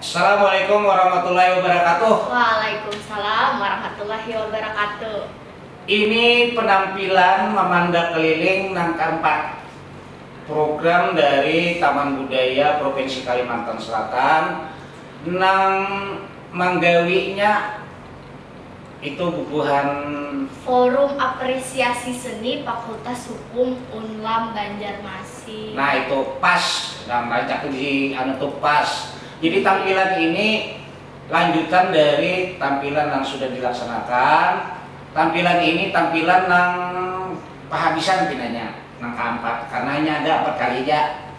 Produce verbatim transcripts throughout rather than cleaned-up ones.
Assalamualaikum warahmatullahi wabarakatuh. Waalaikumsalam warahmatullahi wabarakatuh. Ini penampilan Mamanda Keliling nang keempat, program dari Taman Budaya Provinsi Kalimantan Selatan nang manggawinya itu bubuhan Forum Apresiasi Seni Fakultas Hukum Unlam Banjarmasin. Nah, itu pas, dan rancak di anu tuh pas. Jadi tampilan ini lanjutan dari tampilan yang sudah dilaksanakan. Tampilan ini tampilan yang pahabisan pinanya, yang keempat, karena hanya ada empat kali aja.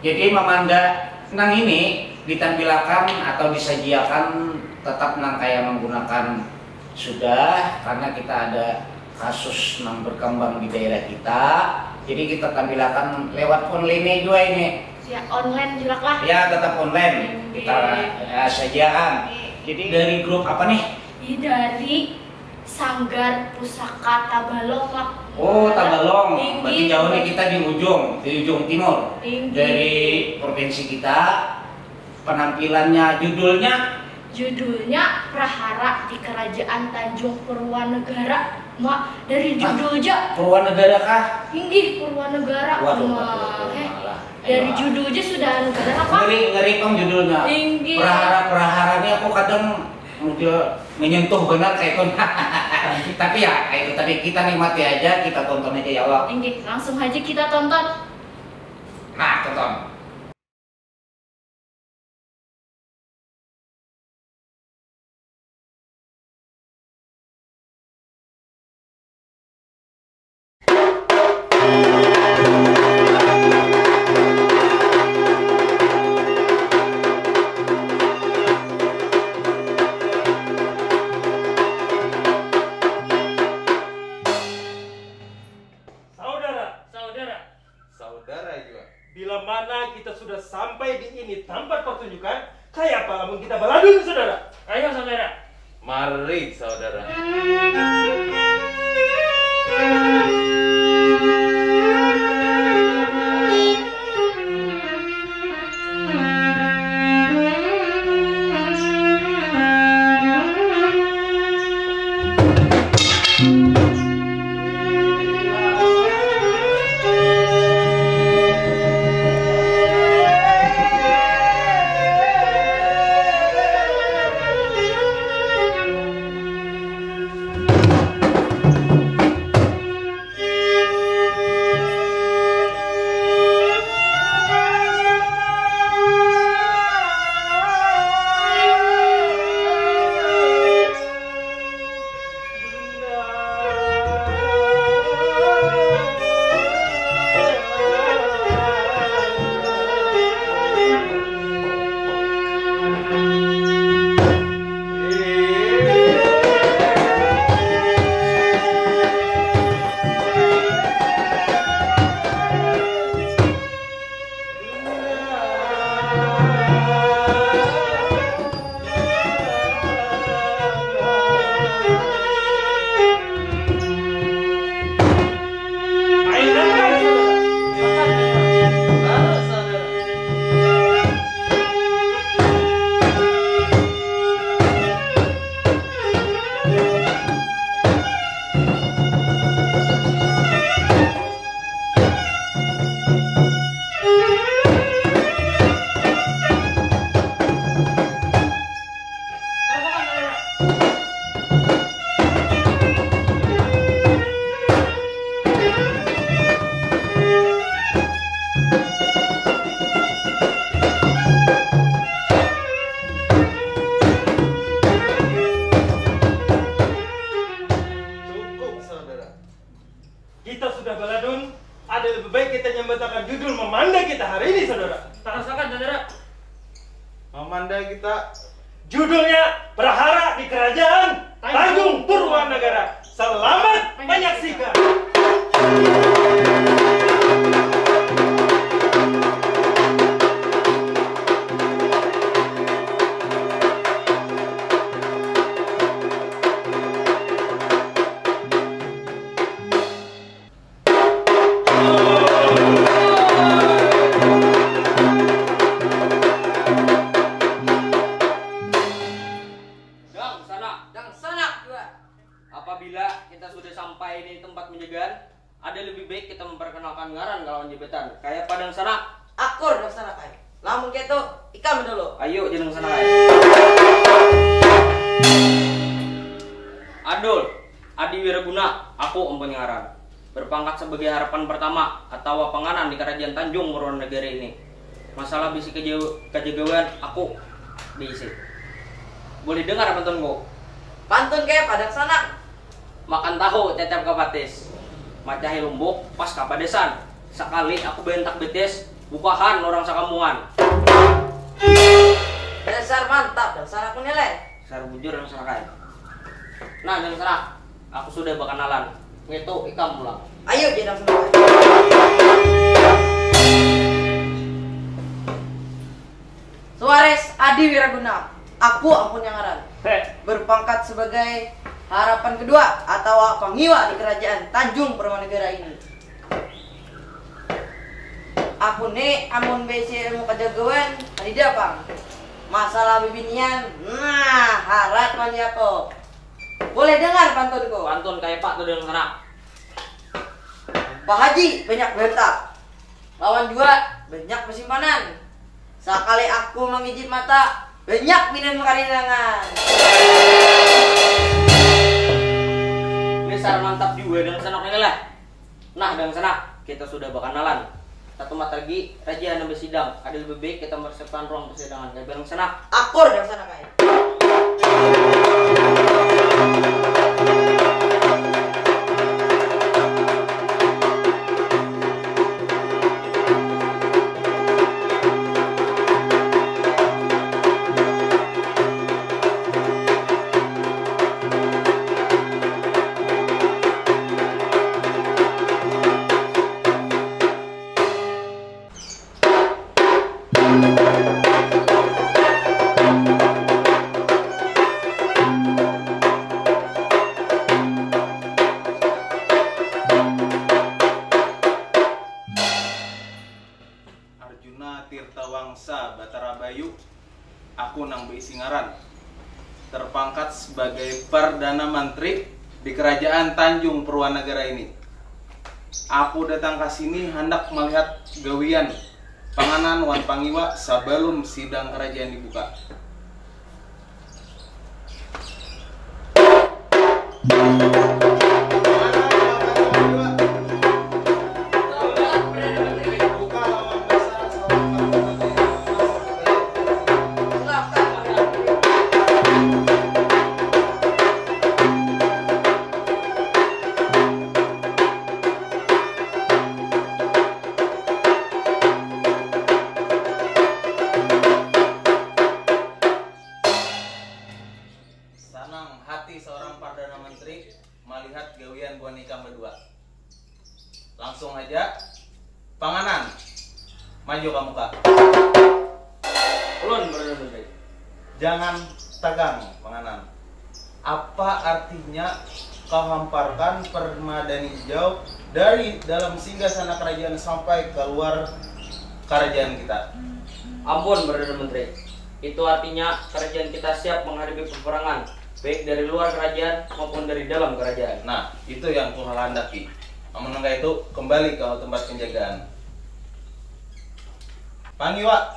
Jadi Mamanda nang ini ditampilakan atau disajiakan tetap nang kaya menggunakan sudah, karena kita ada kasus nang berkembang di daerah kita. Jadi kita tampilakan lewat online jua ini. Ya, online jua lah. Ya, tetap online. Oke. Kita, ya, sajiakan. Oke. Jadi dari grup apa nih? Ini dari Sanggar Pusaka Tabalong lah. Oh, Tabalong. Tinggi. Berarti jauh nih kita di ujung, di ujung timur. Tinggi. Dari provinsi kita, penampilannya, judulnya? Judulnya Prahara di Kerajaan Tanjung Purwanegara. Mak, dari judul ja. Purwanegara kah? Inggih, Purwanegara. Waduh, waduh, waduh, eh, malah. Dari judul ja sudah anu banar apa? Ngeri, ngeri pang judulnya. Inggih. Prahara-prahara ini aku kadang udah menyentuh benar kayak itu. Tapi ya, kayak itu tadi kita nikmati aja, kita tonton aja ya Allah. Inggih, langsung aja kita tonton. Nah, tonton. Saudara, saudara, saudara jua. Bila mana kita sudah sampai di ini tempat pertunjukan, kaya apa lamun kita baladun, saudara? Ayo, saudara. Mari, saudara. Cukup, saudara. Kita sudah baladun, ada lebih baik kita nyambatakan judul mamanda kita hari ini, saudara. Tarasakan, saudara. Mamanda kita judulnya Prahara di Kerajaan Tanjung Purwanegara. Selamat menyaksikan. Ada lebih baik kita memperkenalkan ngaran kalawan jabatan. Kaya padang sanak. Akur dang sanak ai. Lamun kaitu, ikam dulu. Ayo, jeneng sanak ai. Adul, Adi Wiraguna, aku empunya ngaran. Berpangkat sebagai harapan pertama atawa panganan di Kerajaan Tanjung Purwanagara ini. Masalah bisi kejauh- kejagauan, aku diisi. Boleh dengar pantunku? Pantun kaya padang sanak. Makan tahu cacap kapatis, macahi lumbuk pas kapadesan. Sakali aku bentak betis, bukahan orang sakampungan. Dasar mantap dang sanak ni leh. Dasar bujur dang sanak ai. Nah dang sanak, aku sudah bakanalan. Ngitu ikam pulang. Ayo ja dang sanak. Suaris Adi Wiraguna, aku ampunnya ngaran. Berpangkat sebagai harapan kedua atawa pangiwa di Kerajaan Tanjung Purwanagara ini. Aku ni amun baisi ilmu kajagawan, kadida pang. Masalah bibinian, nah, harat mani aku. Boleh dengar pantunku? Pantun kaya apa tu dang sanak? Pak Haji banyak baharta, lawan jua banyak basimpanan. Sakali aku mangijip mata, banyak binian makarindangan. Dasar mantap jua dang sanak ni lah. Nah dang sanak, kita sudah bakanalan. Tatumat lagi, raja handak basidang. Ada lebih baik kita mempersiapkan ruang persidangan. Kaya apa dang sanak? Akur dang sanak ai. Arjuna Tirtawangsa Batara Bayu, aku nang baisi ngaran, terpangkat sebagai Perdana Menteri di Kerajaan Tanjung Purwanagara ini. Aku datang ka sini handak malihat gawian, panganan wan pangiwa sabalum sidang kerajaan dibuka. Sanang hati seorang Perdana Menteri malihat gawian buhan ikam badua. Langsung haja, panganan, maju ka muka. Ulun, Perdana Menteri. Jangan tagang, panganan. Apa artinya kau hamparkan permadani hijau dari dalam singgah sana kerajaan sampai keluar kerajaan kita? Ampun, Perdana Menteri. Itu artinya kerajaan kita siap menghadapi peperangan, baik dari luar kerajaan maupun dari dalam kerajaan. Nah, itu yang ku handaki. Amun nang kaya itu, kembali ke tempat penjagaan. Pangiwa.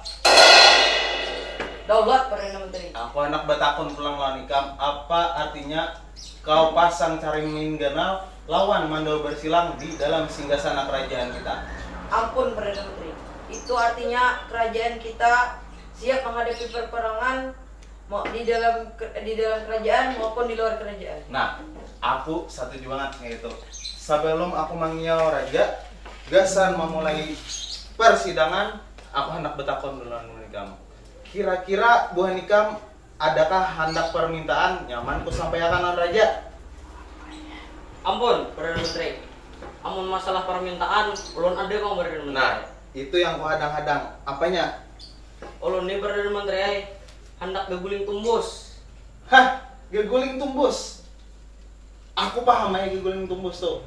Daulat, Perdana Menteri. Aku handak batakun pulang lawan ikam, apa artinya kau pasang carimin ganal lawan mandor bersilang di dalam singgasana kerajaan kita? Ampun, Perdana Menteri. Itu artinya kerajaan kita siap menghadapi peperangan mau di dalam di dalam kerajaan maupun di luar kerajaan. Nah, aku satuju banget kayak itu. Sebelum aku mangiau raja, gasan memulai persidangan, aku hendak bertakon dulu lawan ikam. Kira-kira buhan ikam adakah handak permintaan nyaman ku sampaiakan lawan raja? Ampun, Perdana Menteri. Amun masalah permintaan, ulun ada kong, Perdana Menteri. Nah, itu yang ku hadang-hadang. Apanya? Ulun ni, Perdana Menteri ai, handak gaguling tumbus. Hah, gaguling tumbus? Aku paham ai gaguling tumbus tu.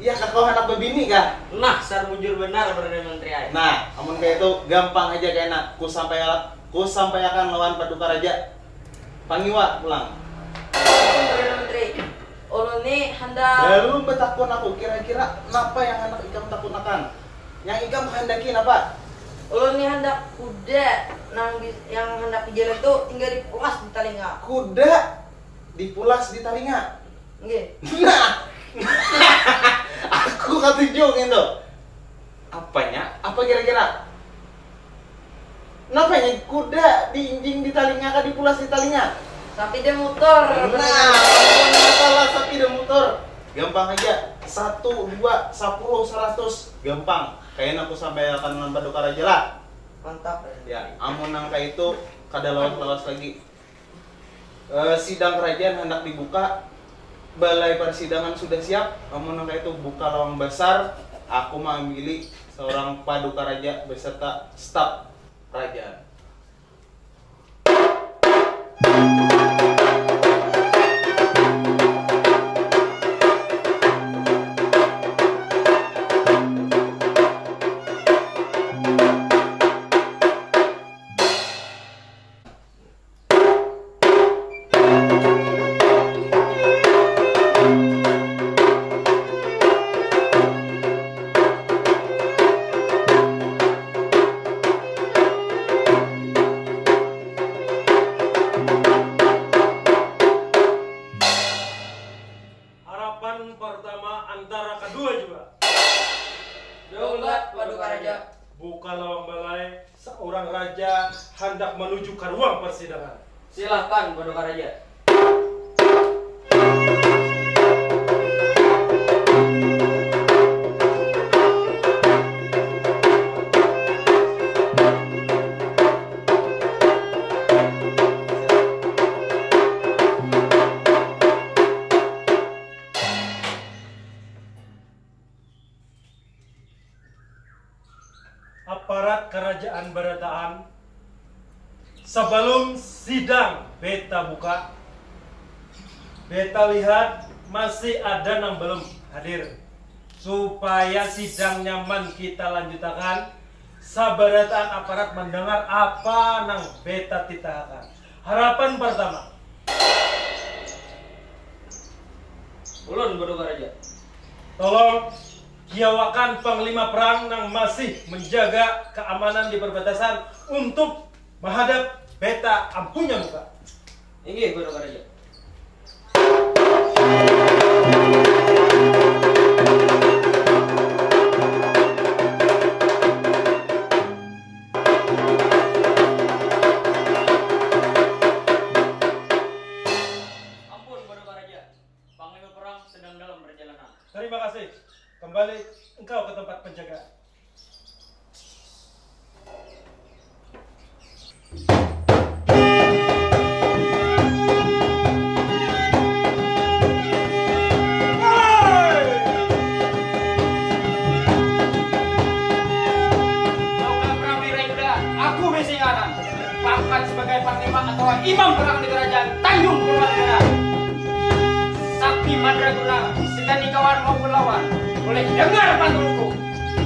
Iya kah, kau handak babini kah? Nah, sar bujur banar, Perdana Menteri ai. Nah, amun kaya itu, gampang haja kena. Ku sampaiakan, ku sampaiakan lawan paduka raja. Pangiwa pulang. Ampun, Perdana Menteri. Ulun ni handak. Balum batakun aku, kira-kira napa yang handak ikam takunakan? Yang ikam kahandaki napa? Ulun ni handak kuda nang bi-, yang handak dijalan tu tinggal dipulas di talinga. Kuda dipulas di talinga? Nggih. Nah, aku katuju ngintu. Apanya? Apa kira-kira? Napa ini kuda diinjing di talinga kah dipulas di talinga? Sapi dan motor. Nah, masalah sapi dan motor gampang aja. Satu, dua, sapuluh, saratus, gampang. Kain aku sampai akan nampak dukar aja lah. Mantap. Ya, amun nang kayak itu kada lawas-lawas lagi. Eh, sidang kerajaan hendak dibuka. Balai persidangan sudah siap. Amun nang kayak itu buka lawang besar. Aku mengambil seorang paduka raja beserta staf kerajaan. Harapan pertama antara kedua juga. Daulat Paduka Raja. Buka lawang balai, seorang raja hendak menuju ke ruang persidangan. Silahkan, Paduka Raja. Aparat kerajaan barataan, sebelum sidang beta buka, beta lihat masih ada nang belum hadir. Supaya sidang nyaman kita lanjutakan, sabarataan aparat mendengar apa nang beta titahakan. Harapan pertama. Ulun, Paduka Raja. Tolong kiawakan panglima perang nang masih menjaga keamanan di perbatasan untuk menghadap beta ampunya muka. Inggih, Paduka Raja. Ampun, Paduka Raja. Panglima perang sedang dalam perjalanan. Terima kasih. Kembali engkau ke tempat penjagaan. Aku bisi ngaran, pangkat sebagai panglima atau imam perang di kerajaan Tanjung Purwatugara. Sakti Mandraguna, sitani kawan maupun lawan, boleh dengar pantulku.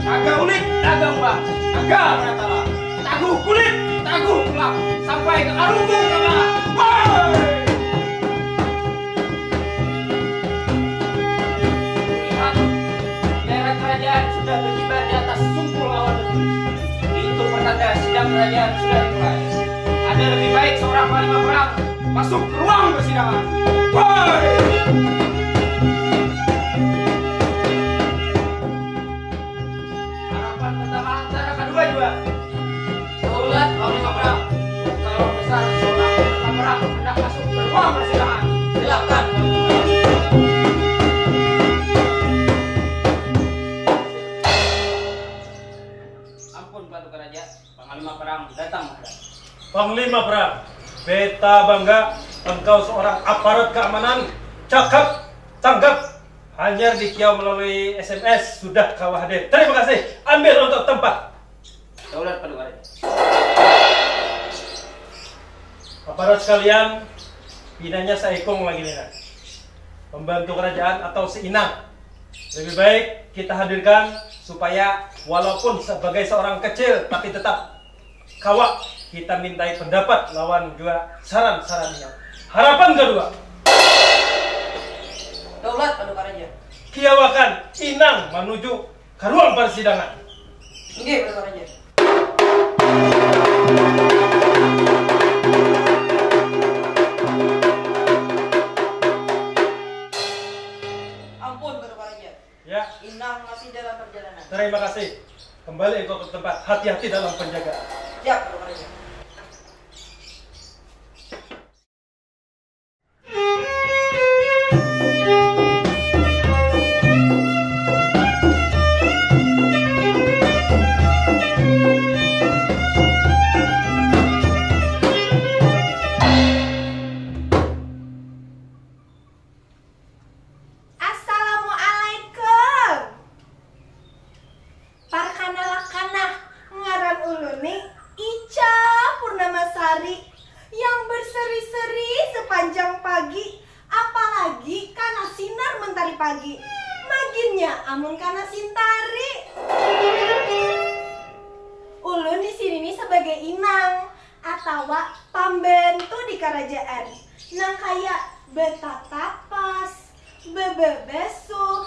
Naga ulik, naga umbang, naga manatala. Taguh kulit, taguh tulang, sampai ke arunggu kepala. Woi! Lihat, bendera kerajaan sudah berkibar di atas sumpul awan. Itu pertanda sidang kerajaan sudah dimulai. Ada lebih baik seorang panglima perang masuk ke ruang persidangan. Woi! Harapan pertama antara kedua juga. Daulat Panglima Perang. Kalau besar seorang Panglima Perang hendak masuk ke ruang persidangan. Silakan. Ampun, Paduka Raja. Panglima perang datang menghadap. Panglima perang, beta bangga engkau seorang aparat keamanan, cakap, tanggap, hanyar dikiau melalui S M S, sudah kawa hadir. Terima kasih, ambil untuk tempat. Daulat Paduka Raja. Aparat sekalian, pinanya saikung lagi nina. Pembantu kerajaan atau seinang. Lebih baik kita hadirkan supaya walaupun sebagai seorang kecil tapi tetap kawa kita mintai pendapat lawan juga saran-sarannya. Harapan kedua. Daulat, Paduka Raja. Kiawakan, Inang manuju ka ruang parsidangan. Inggih, Paduka Raja. Ampun, Paduka Raja. Ya. Inang masih dalam perjalanan. Terima kasih. Kembali engkau ke tempat. Hati-hati dalam penjagaan. Siap, Paduka Raja. Assalamualaikum. Parkanalakan nah, ngaran ulun ni Ica Purnamasari yang berseri-seri sepanjang pagi, apalagi kana sinar mentari pagi. Maginnya amun kana sintari. Ulun di sini ni sebagai inang atawa pambantu di karajaan, nang kaya betatapas, bebebasuh,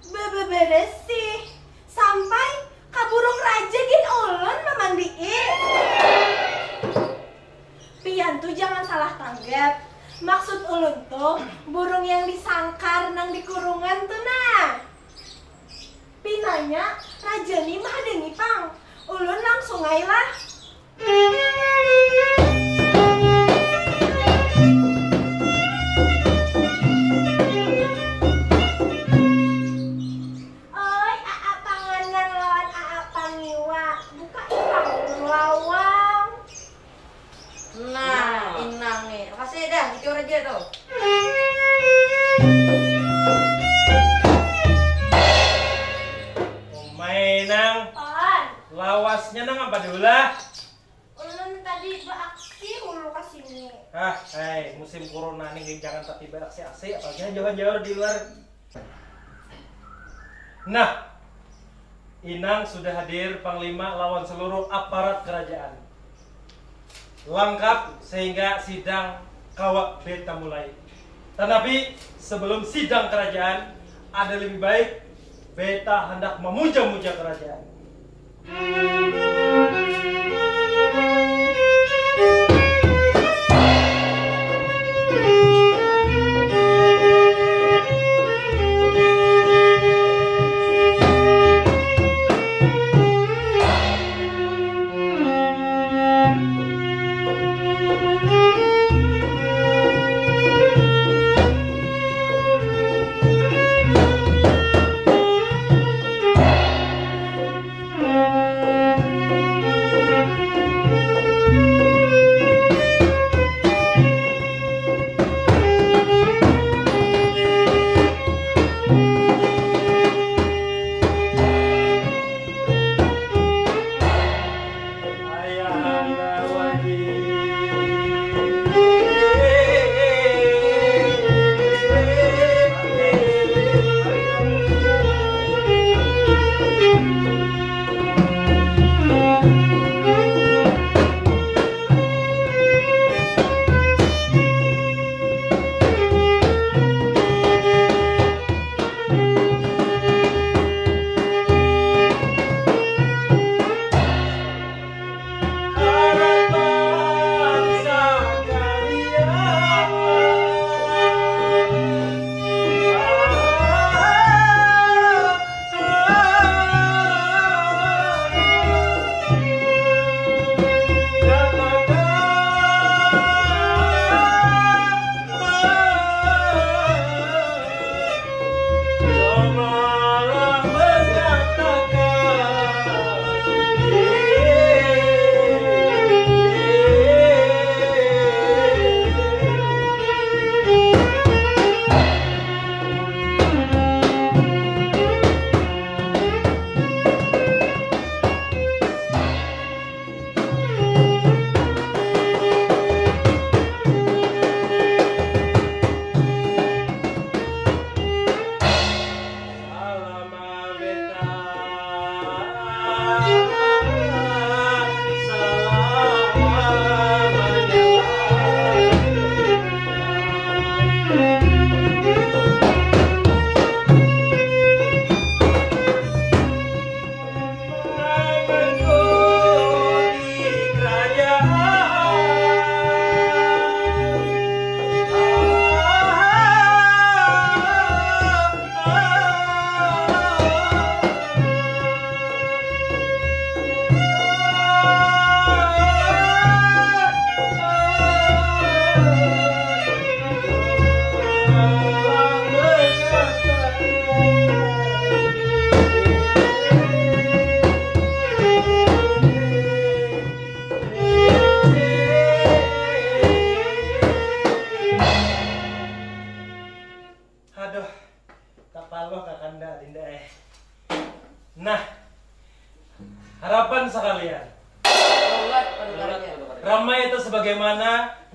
bebeberesih, sampai ka burung raja gin ulun mamandii. Pian tu jangan salah tanggap. Maksud ulun tuh burung yang disangkar nang di kurungan tuh nah. Pinanya raja ni mahadangi pang. Ulun langsung ai lah. Oi, Aa Panganan lawan Aa Pangiwa, buka ikam lawang. Nah, nah. Inang nih. Makasih dah, gitu aja tuh. Umai nang. Pon. Lawasnya nang apa diulah? Ulun tadi baaksi hulu ka sini. Ah, hei, musim corona nih jangan tapi baaksi-aksi, apalagi jauh-jauh di luar. Nah, Inang sudah hadir Panglima lawan seluruh aparat kerajaan. Lengkap sehingga sidang kawa beta mulai. Tetapi sebelum sidang kerajaan, ada lebih baik beta hendak memuja-muja kerajaan.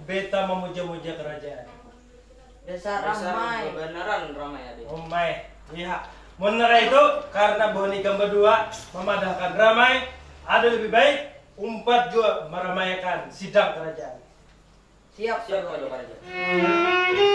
Beta memuja-muja kerajaan. Dasar ramai. Kebenaran ramai, Adil. Umai, iya. Mun nara itu, karena buhan ikam berdua memadahkan ramai, ada lebih baik umpat jua meramaikan sidang kerajaan. Siap, Siap, Paduka Paduka Raja. Raja.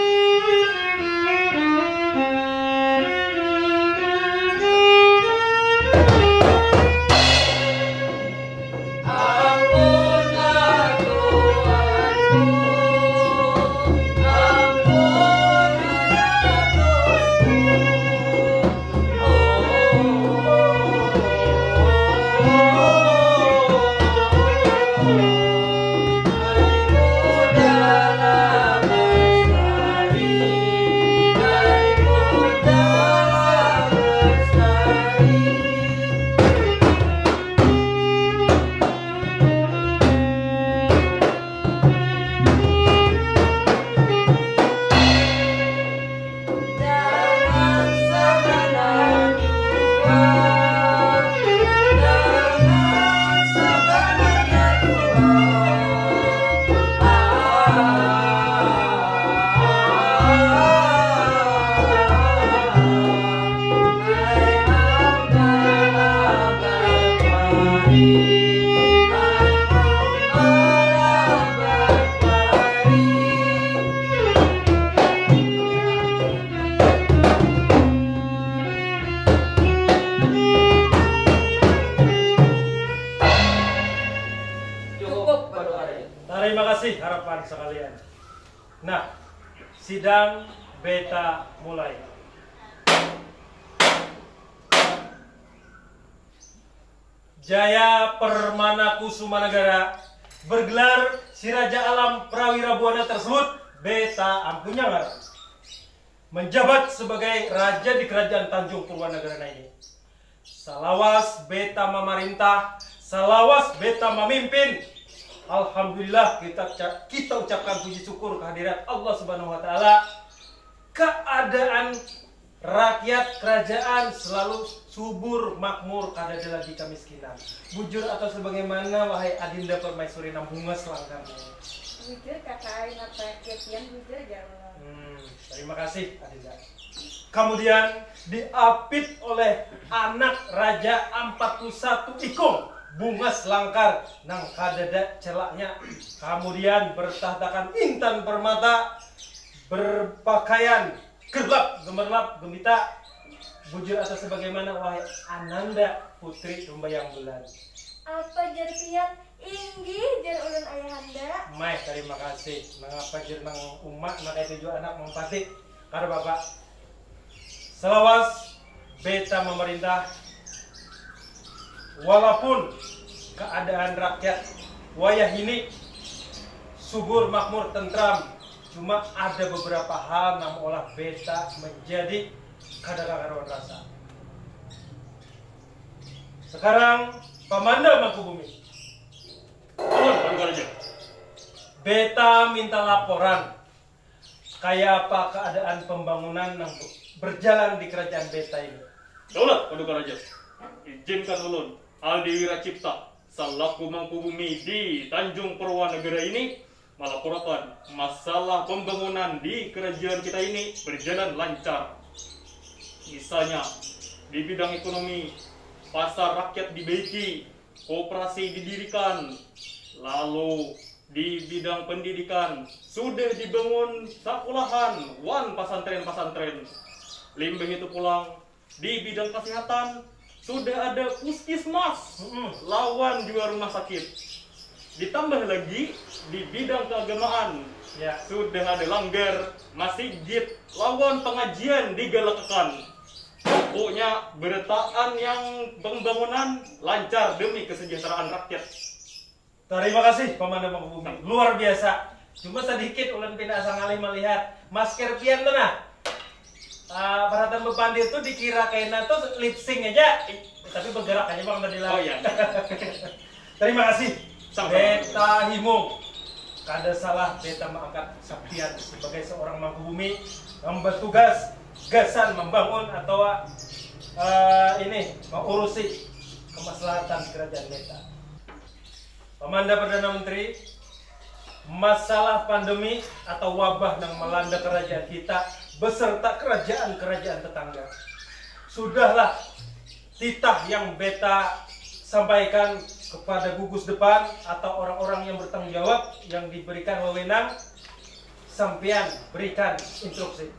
Cukup, Paduka Raja. Terima kasih harapan sekalian. Nah, sidang beta mulai. Jaya Permana Kusuma Negara bergelar Si Raja Alam Prawira Buana tersebut beta ampunya ngaran. Menjabat sebagai raja di kerajaan Tanjung Purwa Negara ini. Salawas beta memerintah, salawas beta memimpin. Alhamdulillah kita kita ucapkan puji syukur kehadirat Allah Subhanahu wa taala. Keadaan rakyat kerajaan selalu subur makmur, kada ada lagi kemiskinan. Bujur atau sebagaimana wahai Adinda Permaisuri nang bungas langkar. Bujur kakak ai, napa kian bujur jar ulun. Hmm, terima kasih Adinda. Kemudian diapit oleh anak raja empat puluh satu ikung bungas langkar nang kadada celaknya. Kemudian bertahtakan intan permata berpakaian gerlap gemerlap gembita. Bujur atau sebagaimana wahai Ananda putri rumbayang bulan. Apa jar pian? Inggih jar ulun ayahanda. Mai terima kasih. Mengapa jar nang uma nak itu jua anak mempati. Kada apa-apa. Selawas beta memerintah walaupun keadaan rakyat wayah ini subur makmur tentram, cuma ada beberapa hal nang meolah beta menjadi kada kakaruan rasa. Sekarang Pamanda Mangkubumi. Ulun, Paduka Raja. Beta minta laporan kaya apa keadaan pembangunan nang berjalan di kerajaan beta ini. Daulat, Paduka Raja. Izinkan ulun, Aldi Wiracipta, salaku Mangkubumi di Tanjung Purwa Negara ini, malaporakan masalah pembangunan di kerajaan kita ini berjalan lancar. Misalnya, di bidang ekonomi, pasar rakyat dibaiki, koperasi didirikan, lalu di bidang pendidikan sudah dibangun sakulahan wan pasantren-pasantren. Limbah itu pulang, di bidang kesehatan sudah ada puskesmas Mm-mm. lawan juga rumah sakit. Ditambah lagi di bidang keagamaan Ya. sudah ada langgar, masigit, lawan pengajian digalakakan. Pokoknya berataan yang pembangunan lancar demi kesejahteraan rakyat. Terima kasih Pamanda Mangkubumi, luar biasa. Cuma sedikit ulun pina asa ngalih melihat masker pian tu nah. Ah, perhatian bepandir tu dikira kena tu lip sync aja, tapi bergerak aja bang tadi lah. Oh iya. Terima kasih. Sama-sama. Beta Himung. Kada salah beta mengangkat Sapian sebagai seorang Mangkubumi yang bertugas gasan membangun atau eh, ini mengurusi kemaslahatan kerajaan beta. Pamanda Perdana Menteri, Masalah pandemi atau wabah nang melanda kerajaan kita beserta kerajaan-kerajaan tetangga. Sudahlah titah yang beta sampaikan kepada gugus depan atau orang-orang yang bertanggung jawab yang diberikan wewenang, sampian berikan instruksi.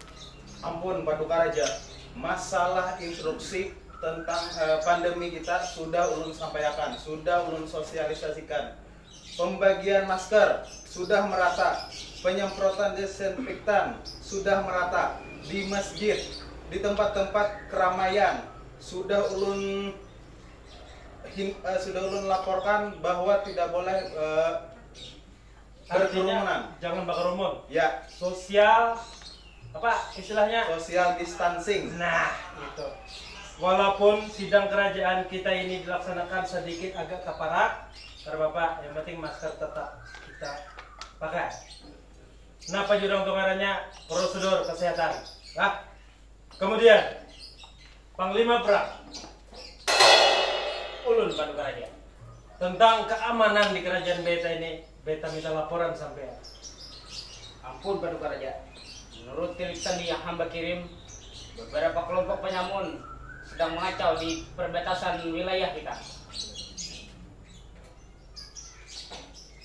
Ampun, Paduka Raja. Masalah instruksi tentang eh, pandemi kita sudah ulun sampaikan, sudah ulun sosialisasikan. Pembagian masker sudah merata, penyemprotan desinfektan sudah merata di masjid, di tempat-tempat keramaian sudah ulun hin- eh, sudah ulun laporkan bahwa tidak boleh eh, Artinya berkerumunan. Jangan berkerumun. Ya, Sosial apa istilahnya? Social distancing. Nah, itu. Walaupun sidang kerajaan kita ini dilaksanakan sedikit agak kaparak, kada apa-apa. Yang penting masker tetap kita pakai. Napa jurang tungarannya prosedur kesehatan? Nah, kemudian Panglima Perang, ulun Paduka Raja. Tentang keamanan di kerajaan beta ini, beta minta laporan sampean. Ampun, Paduka Raja. Menurut tilik sandi yang hamba kirim, beberapa kelompok penyamun sedang mengacau di perbatasan wilayah kita.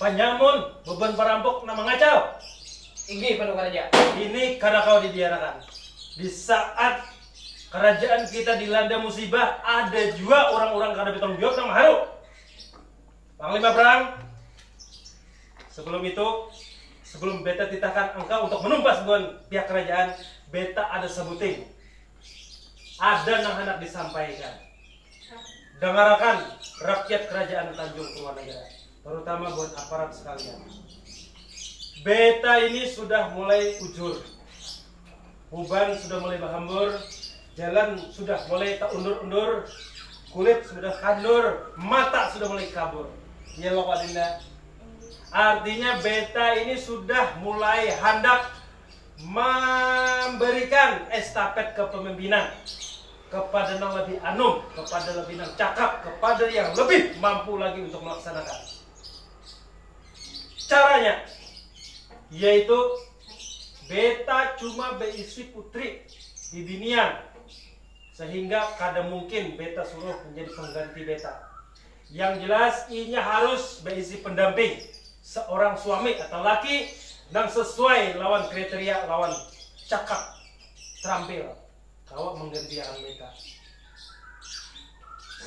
Panyamun, beban parampok nak mangacau. Inggih, Paduka Raja. Ini kada kawa dibiarakan. Di saat kerajaan kita dilanda musibah, ada jua orang-orang kada bertanggung jawab nang maharu. Panglima Perang, sebelum itu, sebelum beta titahkan engkau untuk menumpas buhan pihak kerajaan, beta ada sebuting. Ada nang handak disampaikan. Dangarakan rakyat kerajaan Tanjung Purwanagara, terutama buhan aparat sekalian. Beta ini sudah mulai ujur. Uban sudah mulai bahambur, jalan sudah mulai taundur-undur, kulit sudah kandur, mata sudah mulai kabur. Iya lo Pak Dinda. Artinya beta ini sudah mulai handak memberikan estafet kepemimpinan kepada yang lebih anum, kepada lebih nang cakap, kepada yang lebih mampu lagi untuk melaksanakan. Caranya yaitu beta cuma berisi putri bibinian, sehingga kada mungkin beta suruh menjadi pengganti beta. Yang jelas inya harus berisi pendamping seorang suami atau laki nang sesuai lawan kriteria lawan cakap terampil kawa menggantiakan beta.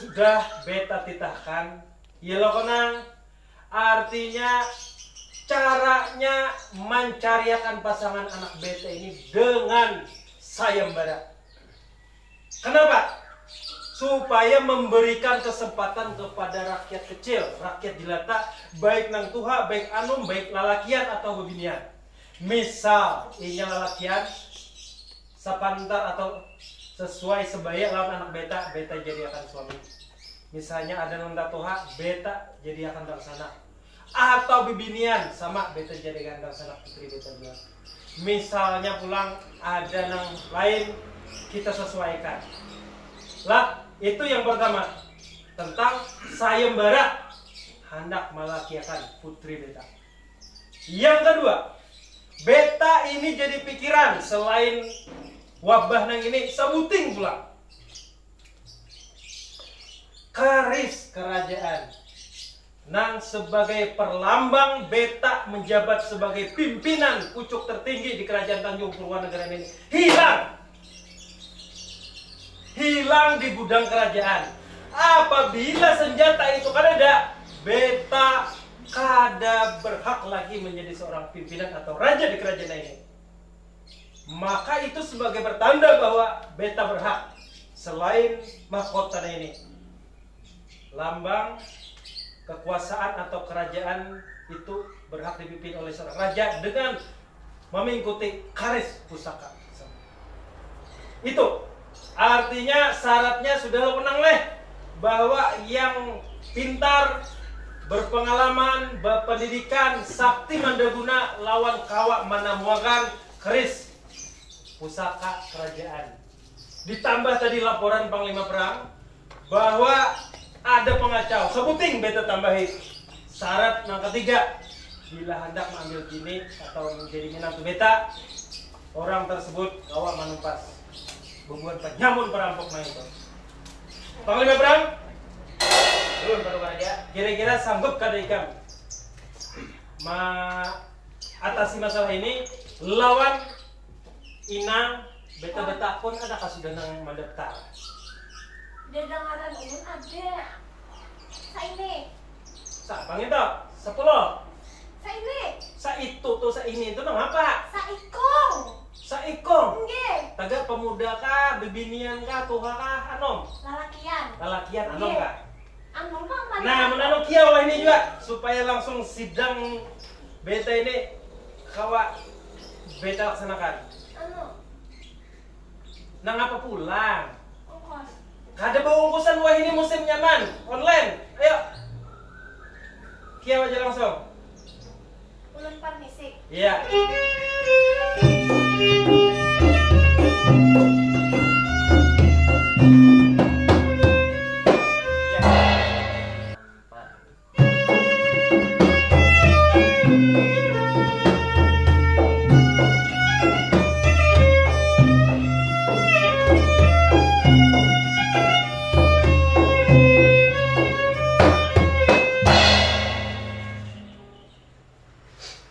Sudah beta titahkan, iya lo konang. Artinya caranya mencariakan pasangan anak beta ini dengan sayembara. Kenapa? Supaya memberikan kesempatan kepada rakyat kecil, rakyat jelata, baik nang tuha, baik anum, baik lalakian atau bebinian. Misal inya lalakian, sapantar atau sesuai sebaya lawan anak beta, beta jadiakan suami. Misalnya ada nang tatuha, beta jadiakan dangsanak. Atau bibinian, sama beta jadiakan dangsanak putri beta jua. Misalnya pulang ada nang lain, kita sesuaikan. Lah, itu yang pertama, tentang sayembara handak malakiakan putri beta. Yang kedua, beta ini jadi pikiran selain wabah nang ini sabuting pula. Karis kerajaan nang sebagai perlambang beta menjabat sebagai pimpinan pucuk tertinggi di kerajaan Tanjung Purwanegara ini hilang. Hilang di gudang kerajaan. Apabila senjata itu kada ada, beta kada berhak lagi menjadi seorang pimpinan atau raja di kerajaan ini. Maka itu sebagai pertanda bahwa beta berhak selain mahkota ini. Lambang kekuasaan atau kerajaan itu berhak dipimpin oleh seorang raja dengan memingkuti karis pusaka. Itu artinya syaratnya sudah lo menang leh bahwa yang pintar, berpengalaman, berpendidikan, sakti mandaguna lawan kawa manamuakan keris pusaka kerajaan. Ditambah tadi laporan Panglima Perang bahwa ada pengacau. Sebuting beta tambahi syarat yang ketiga. Bila handak maambil bini atau manjadi minantu beta, urang tarsebut kawa manumpas bubuhan panyamun parampuk nang itu. Panglima perang, ulun patukar haja. Kira-kira sanggup kada ikam maatasi masalah ini lawan inang beta-beta pun ada kah sudah nang mandaftar? Dadangaran ulun ada. Saini. Sa, pang itu, sapuluh. Saini. Sa itu tu, sa ini tu nang apa? Saikung. Saikung. Nggih. Taga pemuda kah, bibinian kah, tuha kah, anom? Lalakian. Lalakian, anom kah? Anu pang. Nah, menanu kia lah ini juga supaya langsung sidang beta ini kawa beta laksanakan. Anu. Nang apa pulang? Ongkos. Kada baungkusan wah ini musim nyaman. Online. Ayo. Kia aja langsung. Ulun parmisi. Iya.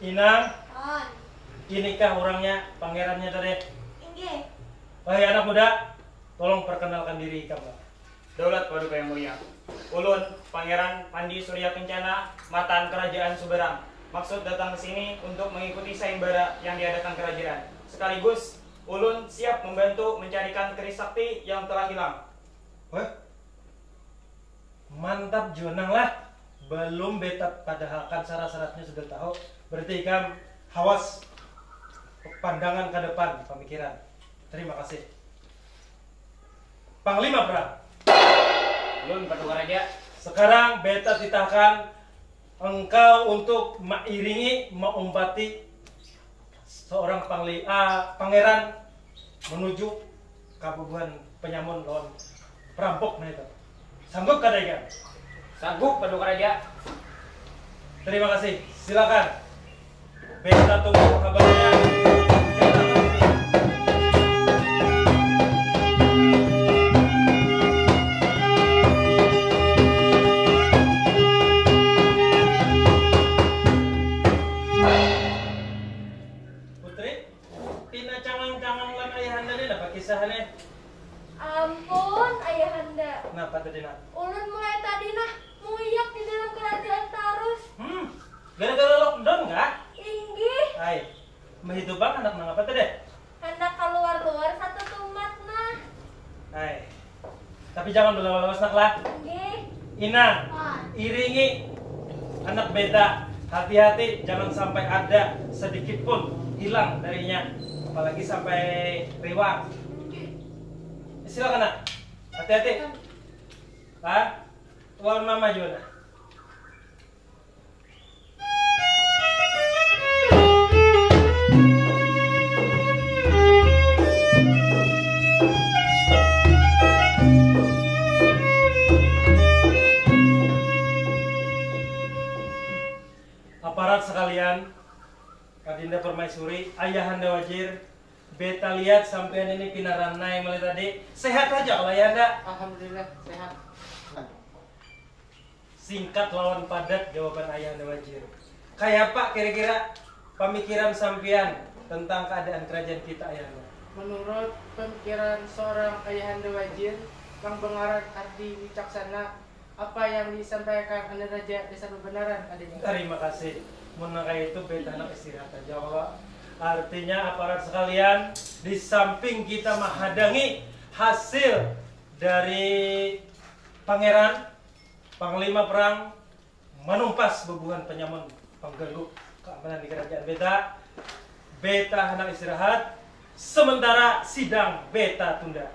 Inang, inikah urangnya, pangerannya tadi? Inggih. Wahai anak muda, tolong perkenalkan diri ikam lah. Daulat Paduka Yang Mulia. Ulun, Pangeran Pandi Surya Kencana, matan Kerajaan Subarang. Maksud datang ke sini untuk mengikuti sayembara yang diadakan kerajaan. Sekaligus, ulun siap membantu mencarikan keris sakti yang telah hilang. Wah, mantap jua nang lah. Belum beta padahakan syarat-syaratnya sudah tahu. Berarti ikam hawas, pandangan ke depan, pemikiran. Terima kasih. Panglima perang. Ulun patukar aja. Sekarang beta titahkan engkau untuk mairingi, maumpati seorang pangli, ah, pangeran menuju kabubuhan penyamun lawan perampok nah itu. Sanggup kada ikam? Sanggup, patukar aja. Terima kasih. Silakan. Beta tunggu kabarnya. Beta tunggu. Putri, pina cangang-cangang lawan ayahanda nih, napa kisahnya? Ampun, ayahanda. Napa tadi, nak? Ulun mulai tadi nah muyak di dalam kerajaan tarus. Hmm, gara-gara lockdown kah? Inggih. Ai, mah itu bang anak nang apa tadi? Handak kaluar-luar satu tumat nah. Ai, tapi jangan belawas-lawas nak lah. Inggih. Inang, iringi anak beta. Hati-hati, jangan sampai ada sedikit pun hilang darinya. Apalagi sampai riwang. Inggih. Silakan nak. Hati-hati. Lah, lawan mama juga nah. Aparat sekalian, Adinda Permaisuri, Ayahanda Wajir, beta lihat sampean ini pina ranai mulai tadi. Sehat aja kalau Ayahanda? Alhamdulillah, sehat. Singkat lawan padat jawaban Ayahanda Wajir. Kayapa kira-kira pamikiran sampian tentang keadaan kerajaan kita, Ayahanda? Menurut pemikiran seorang Ayahanda Wajir yang bengaran Ardi Wicaksana, apa yang disampaikan Anda Raja dasar kebenaran adanya. Terima kasih. Mun nang kaya itu, beta handak istirahat aja, kalau. Artinya, aparat sekalian, di samping kita menghadangi hasil dari Pangeran, Panglima Perang, manumpas bubuhan penyamun pengganggu keamanan di kerajaan beta, beta handak istirahat, sementara sidang beta tunda.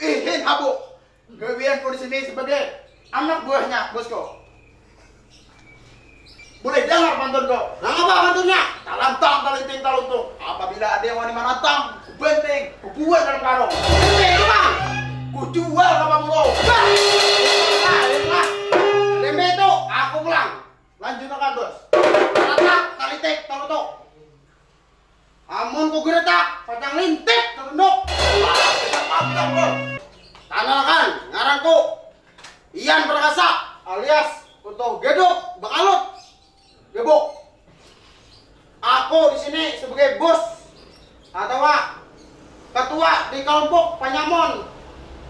Ihin habuk. Gawianku di sini sebagai anak buahnya, bosku. Boleh dengar pantunku? Nang apa pantunnya? Talantang, talinting, taluntung. Apabila ada yang wani manantang, kubanting, kubuat dalam karung. Tempe itu, Bang. Kujual ka pamulung. Bah. Nah, itu lah. Tempe itu, aku pulang. Lanjut akan, Bos. Talantang, talinting, taluntung. Amun ku geretak, pacang lintip tatunduk. Wah, kita pantang, Bos. Kanalakan, ngaranku Ian Perkasa alias Utuh Geduk Bakalut Gebuk. Aku di sini sebagai bos atau ketua di kelompok Panyamun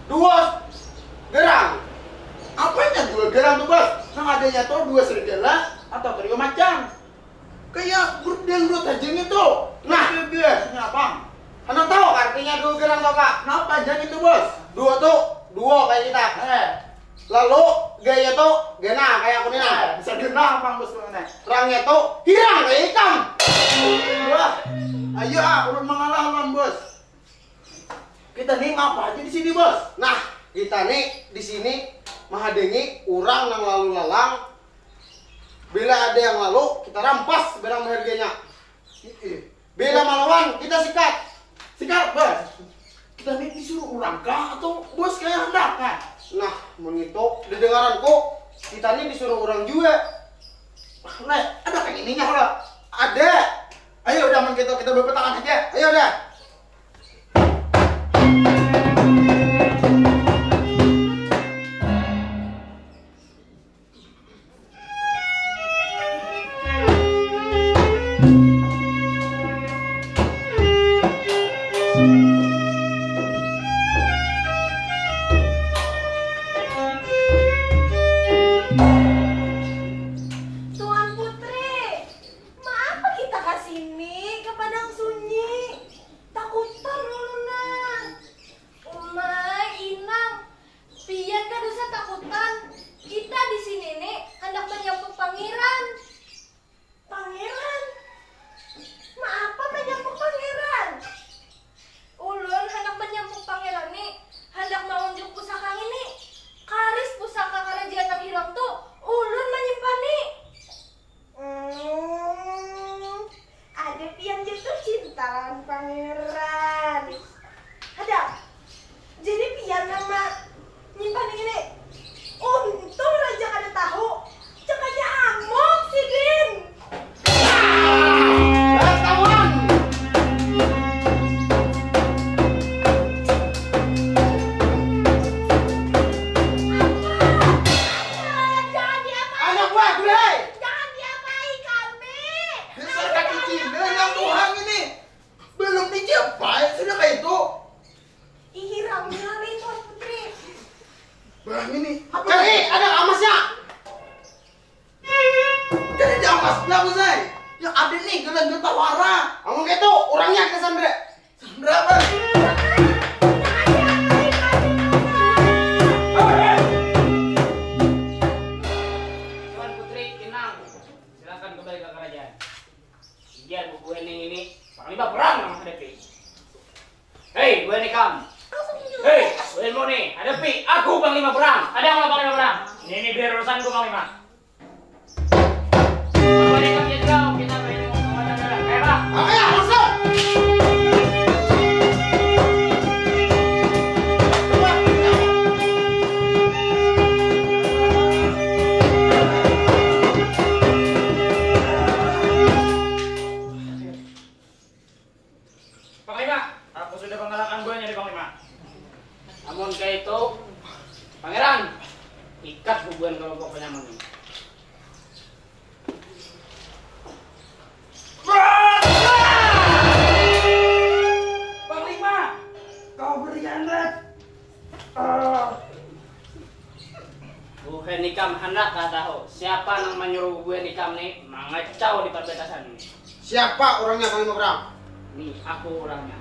Duo Gerang. Apanya dua gerang tuh, Bos? Nang adanya tuh dua serigala atau trio macan. Kayak grup dangdut aja gitu. Nah. Itu biasanya, Bang. Handak tahu artinya dua gerang, Bapak? Nah, panjang itu, Bos. Dua tuh, dua kayak kita. Eh. Lalu, gaya tuh, gena kayak aku nih, nah. Eh, bisa gena, Bang, Bos, mana? Rangnya tuh, hirang kayak ikam. Wah, ayo, ah, ulun mengalah, Bang, Bos. Kita nih ngapa aja di sini, Bos? Nah, kita nih di sini mahadangi urang nang lalu lalang. Bila ada yang lalu, kita rampas barang berharganya. Bila malawan, kita sikat. Sikat, Bos. Kita nih disuruh urang kah atau Bos kayak handak, nah? Nah, mun itu didengaranku, kita nih disuruh urang jua. Nah, ada kayak ininya lah. Ada. Ayo, udah, mun gitu, kita berpetangan aja. Ayo, udah. Tuan Putri, maapa kita ka sini, ka padang sunyi? Takutan ulun nah. Umai, Inang, pian kada usah takutan. Kita di sini ni handak manyampuk pangeran. Pangeran? Maapa manyampuk pangeran? Ulun handak manyampuk pangeran ni, handak maunjuk pusaka ngini. Karis pusaka karajaan nang hilang tu, ulun manyimpan ni. Hmm, ada pian jatuh cinta lawan pangeran. Ada. Jadi pian nama nyimpan ini. Untung raja kada tahu. Cakanya amok sidin. Ketahuan. Apa? Apa? Jangan diapain. Anak buah, Bre. Jangan diapai kami. Dasar kaki Cina yang Tuhan ini. Belum dicapai, sudah kayak itu. Ih, ramai, ramai, Tuan Putri. Bah, ini. Apa? Cari, ada emasnya. Cari di emas, kenapa, Zai? Yang ada nih, gelanjut tawara. Ngomong kayak itu, orangnya ke Sandra. Sandra, Bang. Tuan Putri, tenang. Silakan kembali ke kerajaan. Biar bubuhan yang ini, Panglima perang nang hadapi. Hei, buhan ikam. Hei, buhan mau nih, hadapi aku Panglima perang. Ada apa Panglima perang? Ini, ini biar urusanku Panglima. Buhan ikam jenderal, kita main mau kemana-mana. Ayo, Pak. Oke, langsung. Panglima, aku sudah mengalahkan buahnya di Panglima. Amun kaya itu, Pangeran, ikat bubuhan kelompok penyamun ini. Panglima, kau berkhianat. Ah. Buhan ikam handak kah tahu siapa nang manyuruh buhan ikam ni mangacau di perbatasan ini? Siapa orangnya, Panglima Perang? Ni aku orangnya.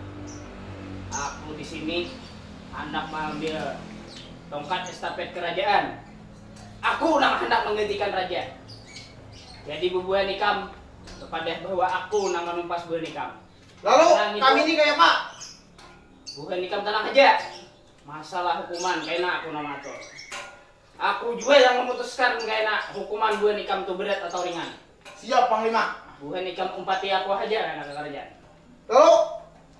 Aku di sini handak mengambil tongkat estafet kerajaan. Aku nang handak menggantikan raja. Jadi bubuhan ikam kepada bahwa aku nang menumpas buhan ikam. Lalu kami ini kayak apa? Buhan ikam tenang aja. Masalah hukuman, kaina aku nang maatur. Aku jua yang memutuskan kaina hukuman buhan ikam tu berat atau ringan. Siap, Panglima. Buhan ikam umpati aku haja kaina ka karajaan. Lalu,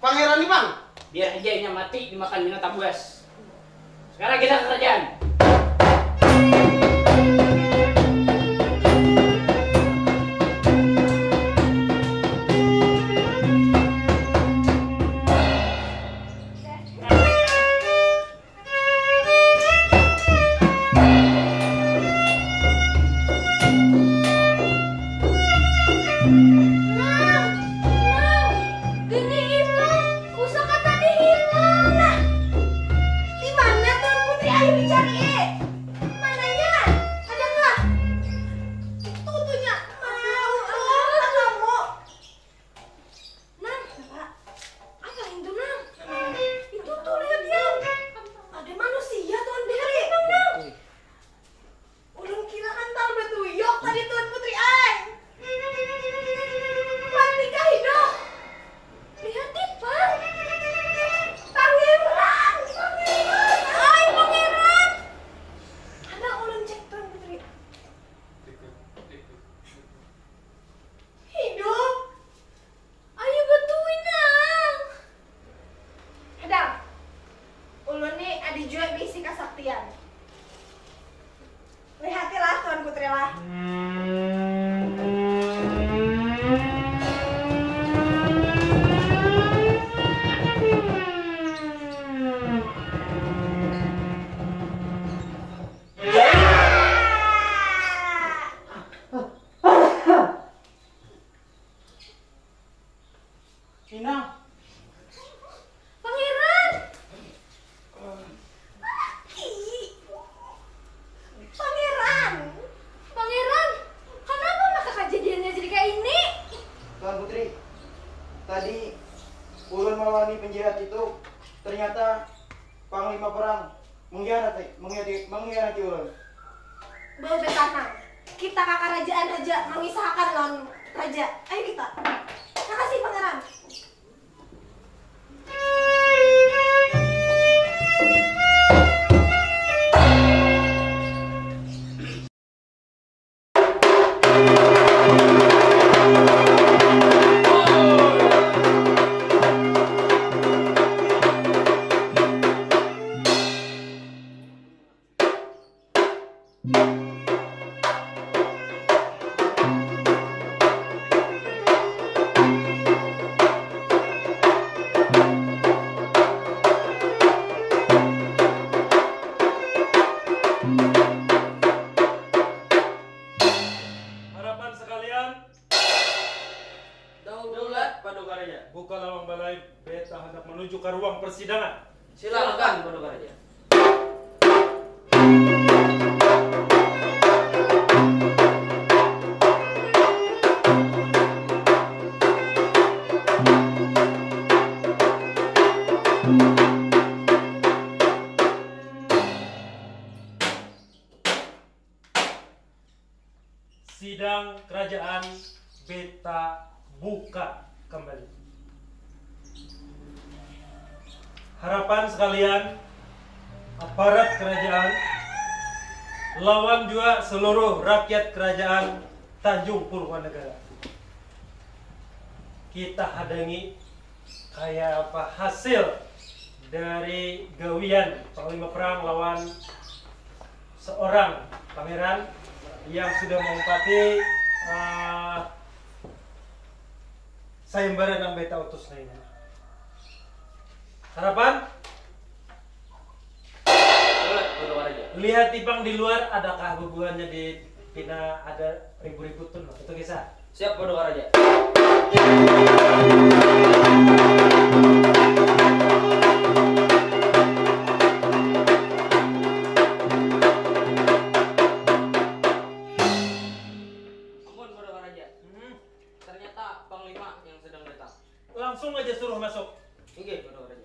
Pangeran ni, Pang? Biar haja inya mati dimakan binatang buas. Sekarang kita ke kerajaan. Nang, nang, geni hilang, pusaka tadi hilang. Nah, di mana Tuan Putri Ayu dicari? Mananya? Adakah? Itu tuh, Nyak. Mau, mau, mau. Nang, apa itu, Nang? Itu tuh, lihat, Yang. Ada manusia, Tuan Putri. Nang, Nang. Ulun kira hantal batuyuk tadi, Tuan Putri ai. Mati kah hidup? Lihat, Pang. Pangeran, Pangeran. Ai, Pangeran. Handak ulun cek, Tuan Putri. Hidup. Ayu batui, Nang. Hadang. Ulun ni ada jua bisi kasaktian. Lihatilah, Tuan Putri lah. Inang. Pangeran. Laki. Pangeran. Pangeran, kenapa maka kejadiannya jadi kayak ini? Tuan Putri, tadi ulun melawan penjahat itu, ternyata Panglima perang mengkhianati, mengkhianati, mengkhianati ulun. Bau betanang. Kita ka karajaan haja mangisahakan lawan raja. Ayo kita. Makasih, Pangeran. Harapan sekalian, daulat, Paduka Raja. Buka lawang balai, beta handak menuju ke ruang persidangan. Silakan, Paduka Raja. Sidang kerajaan beta buka kembali. Harapan sekalian, aparat kerajaan, lawan jua seluruh rakyat kerajaan Tanjung Purwanegara. Kita hadangi kaya apa hasil dari gawian Panglima Perang lawan seorang pangeran yang sudah mengumpati, eh, sayembara nang beta utus nah ini. Harapan? Lihat tipang di luar, adakah bubuhannya di pina ada ribut-ribut tu, nah, itu kisah. Siap, Paduka Raja. Ampun, Paduka Raja. Hmm. Ternyata Panglima yang sedang datang. Langsung aja suruh masuk. Inggih, Paduka Raja.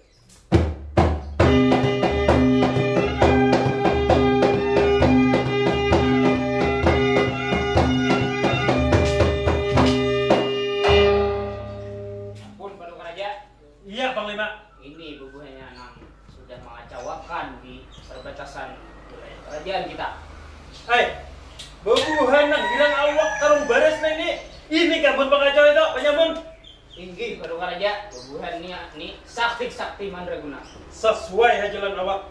Ampun, Paduka Raja. di perbatasan wilayah kerajaan kita. Hai, bubuhan nang hilang awak karung baras nah ini. Ini kabun pangacau itu, panyamun. Inggih, Paduka Raja, bubuhan ni, ni sakti-sakti mandraguna. Sesuai haja lawan awak.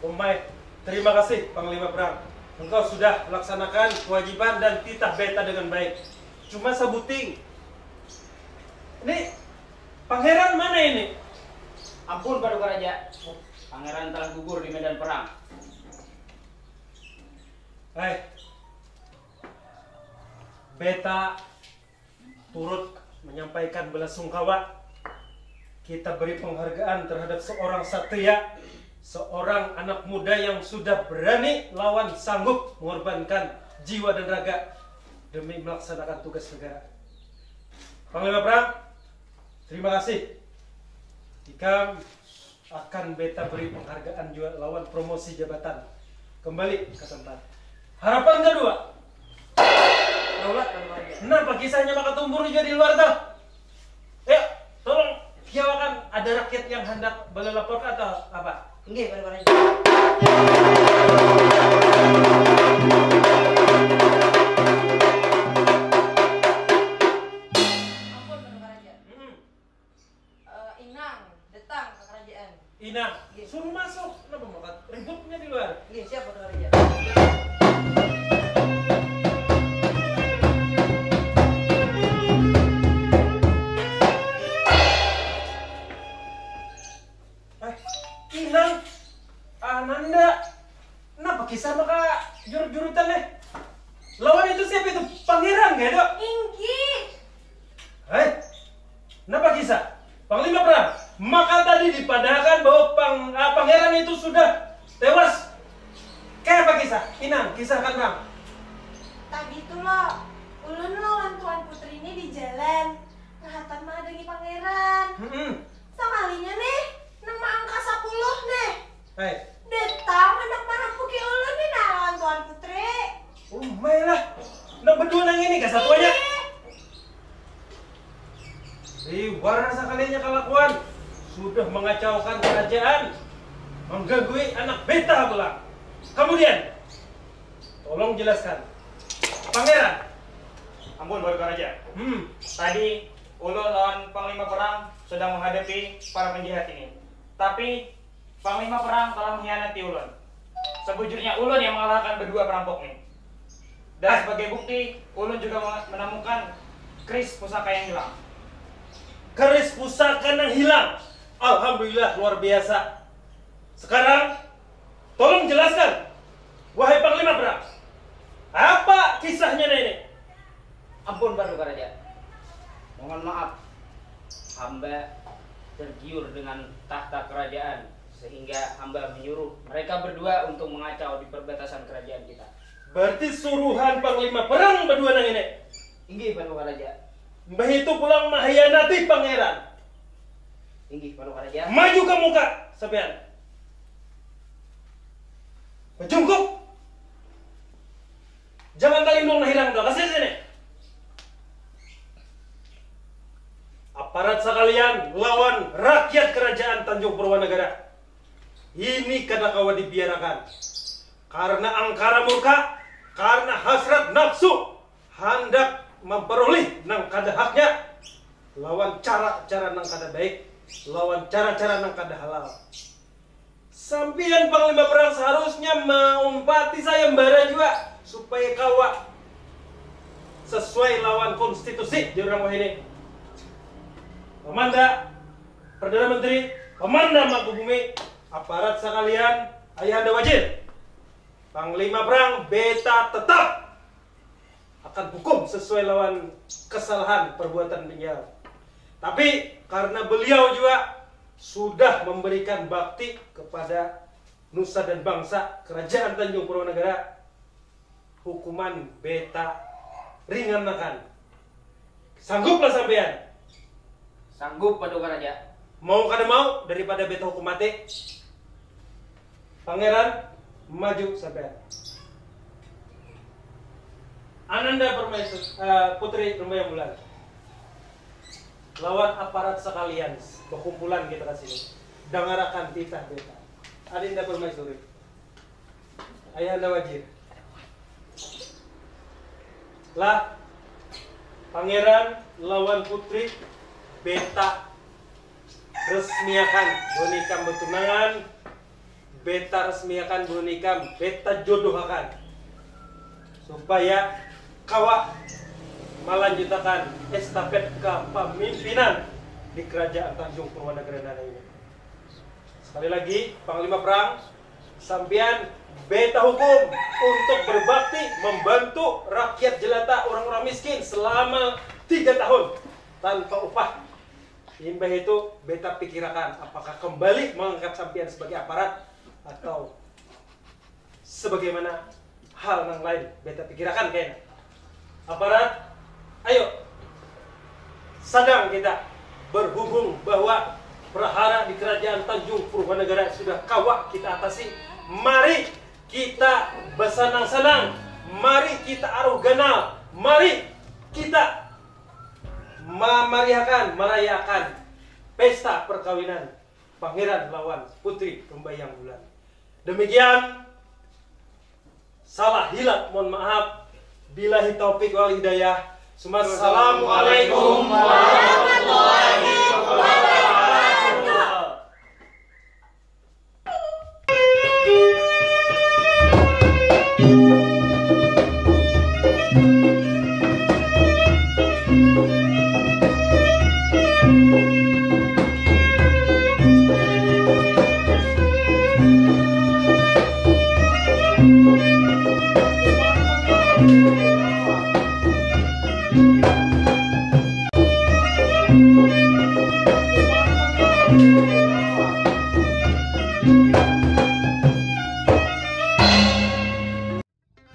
Umai, terima kasih, Panglima Perang. Engkau sudah melaksanakan kewajiban dan titah beta dengan baik. Cuma sabuting. Ini Pangeran mana ini? Ampun, Paduka Raja. Pangeran telah gugur di medan perang. Hai. Beta turut menyampaikan belasungkawa. Kita beri penghargaan terhadap seorang satria, seorang anak muda yang sudah berani lawan sanggup mengorbankan jiwa dan raga demi melaksanakan tugas negara. Panglima Perang, terima kasih. Ikam akan beta beri penghargaan jua lawan promosi jabatan. Kembali ke tempat. Harapan kedua. Daulat, Paduka Raja. Napa kisahnya maka tumbur jua di luar tuh? Ayo, tolong kiawakan, ada rakyat yang hendak balalapor atau apa? Inggih, Paduka Raja. Ampun, Paduka Raja. Hmm. Eh, Inang datang ke kerajaan. Inang, iya, suruh masuk. Kenapa makan ributnya di luar? Iya, siap, Paduka Raja. Eh, Inang, Ananda, kenapa kisah maka jurut-jurutan nih? Lawan itu siapa itu? Pangeran, gak ada? Inggih. Hei, napa kisah? Panglima Perang, maka tadi dipadahakan bahwa pang, ah, pangeran itu sudah tewas. Kaya apa kisah? Inang, kisahkan, Bang. Tadi tu lo, ulun lawan Tuan Putri ni di jalan, rahatan mahadangi pangeran. Hmm. Sakalinya nih, nang maangka sapuluh nih. Hei. Datang handak marampuki ulun ni nah lawan Tuan Putri. Umai lah. Nang bedua nang ini kah satuannya? Ih. Liwar sakalinya kalakuan. Sudah mengacaukan kerajaan. Mengganggu anak beta pulang. Kemudian, tolong jelaskan. Pangeran. Ampun, Paduka Raja. Hmm. Tadi ulun lawan Panglima Perang sedang menghadapi para penjahat ini. Tapi Panglima Perang telah mengkhianati ulun. Sebujurnya ulun yang mengalahkan bedua perampok ni. Dan, ah, sebagai bukti, ulun juga me-, menemukan keris pusaka yang hilang. Keris pusaka nang hilang. Alhamdulillah, luar biasa. Sekarang, tolong jelaskan, wahai Panglima Perang, apa kisahnya ini? Ampun, Paduka Raja. Mohon maaf, hamba tergiur dengan tahta kerajaan sehingga hamba menyuruh mereka berdua untuk mengacau di perbatasan kerajaan kita. Berarti suruhan Panglima Perang bedua nang ini? Inggih, Paduka Raja. Mbah itu pulang mengkhianati Pangeran. Inggih, Paduka Raja. Maju ke muka, sampean. Bajungkuk. Jangan talindung nah hirang tuh, kasih sini. Aparat sekalian lawan rakyat kerajaan Tanjung Purwanegara. Ini kada kawa dibiarakan. Karena angkara murka, karena hasrat nafsu, handak memperoleh nang kada haknya, lawan cara-cara nang kada baik, lawan cara-cara nang kada halal. Sampiyan Panglima Perang seharusnya maumpati sayembara jua supaya kawa sesuai lawan konstitusi, jar urang wahini. Pamanda, Perdana Menteri, Pamanda Mangkubumi, aparat sakalian, Ayahanda Wajir, Panglima Perang, beta tetap akan hukum sesuai lawan kesalahan perbuatan beliau. Tapi karena beliau jua sudah memberikan bakti kepada nusa dan bangsa kerajaan Tanjung Purwanegara, hukuman beta ringankan. Sangguplah sampean? Sanggup, Paduka Raja. Mau kada mau, daripada beta hukum mati. Pangeran, maju sampean. Ananda Permaisuri, eh, Putri Rumbaya Bulan. Lawan aparat sekalian, berkumpulan kita ke sini. Dangarakan titah beta. Adinda Permaisuri, Ayahanda Wajir. Lah, Pangeran lawan Putri beta resmiakan buhan ikam betunangan, beta resmiakan buhan ikam beta jodohakan, supaya kawa malanjutakan estafet kepemimpinan di Kerajaan Tanjung Purwanagara Nana ini. Sekali lagi, Panglima Perang, sampian beta hukum untuk berbakti membantu rakyat jelata, orang-orang miskin selama tiga tahun tanpa upah. Imbah itu beta pikirakan apakah kembali mengangkat sampian sebagai aparat atau sebagaimana hal nang lain beta pikirakan kena. Aparat, ayo, sadang kita berhubung bahwa prahara di Kerajaan Tanjung Purwanagara sudah kawa kita atasi. Mari kita bersenang-senang, mari kita aruh ganal, mari kita mamariakan, merayakan pesta perkawinan Pangeran lawan Putri Rumbayang Bulan. Demikian, salah hilat mohon maaf. Billahi taufik wal hidayah. Assalamualaikum warahmatullahi wabarakatuh.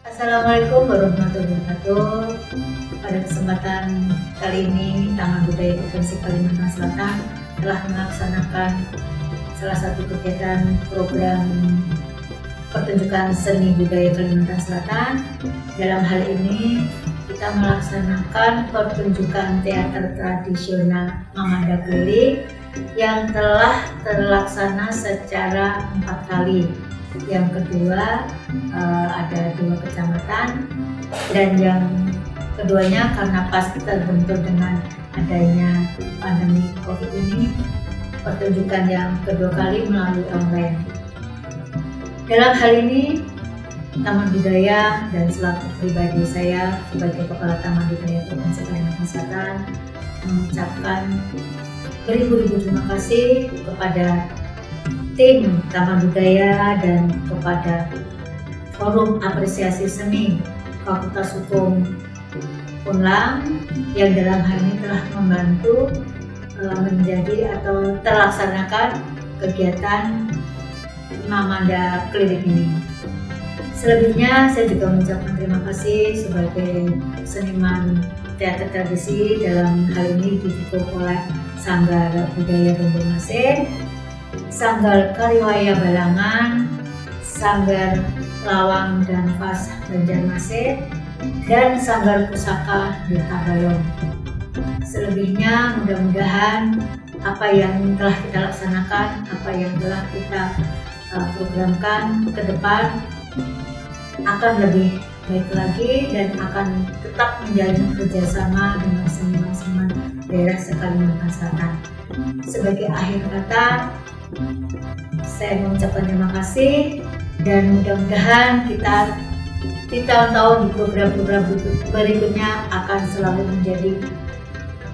Assalamualaikum warahmatullahi wabarakatuh. Pada kesempatan kali ini, Taman Budaya Provinsi Kalimantan Selatan telah melaksanakan salah satu kegiatan program pertunjukan seni budaya Kalimantan Selatan. Dalam hal ini, kita melaksanakan pertunjukan teater tradisional Mamanda Keliling yang telah terlaksana secara empat kali. Yang kedua, eh, ada dua kecamatan, dan yang keduanya karena pas terbentur dengan adanya pandemi covid ini, pertunjukan yang kedua kali melalui online. Dalam hal ini, Taman Budaya dan selaku pribadi saya sebagai Kepala Taman Budaya Provinsi Kalimantan Selatan mengucapkan beribu-ribu terima kasih kepada tim Taman Budaya dan kepada Forum Apresiasi Seni Fakultas Hukum Unlam yang dalam hal ini telah membantu, eh, menjadi atau terlaksanakan kegiatan Mamanda Keliling ini. Selebihnya, saya juga mengucapkan terima kasih sebagai seniman teater tradisi, dalam hal ini didukung oleh Sanggar Budaya Banjarmasin, Sanggar Kariwaya Balangan, Sanggar Lawang dan Vas Banjarmasin, dan Sanggar Pusaka di Tabalong. Selebihnya, mudah-mudahan apa yang telah kita laksanakan, apa yang telah kita, eh, programkan ke depan akan lebih baik lagi dan akan tetap menjalin kerjasama dengan seniman-seniman daerah se-Kalimantan Selatan. Sebagai akhir kata, saya mengucapkan terima kasih dan mudah-mudahan kita di tahun-tahun, di program-program berikutnya akan selalu menjadi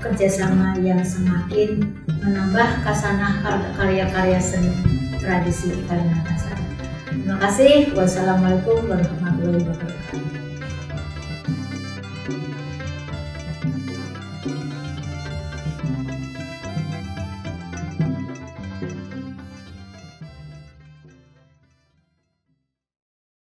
kerjasama yang semakin menambah kasanah kar-, karya-karya seni tradisi di Kalimantan Selatan. Terima kasih. Wassalamualaikum warahmatullahi wabarakatuh.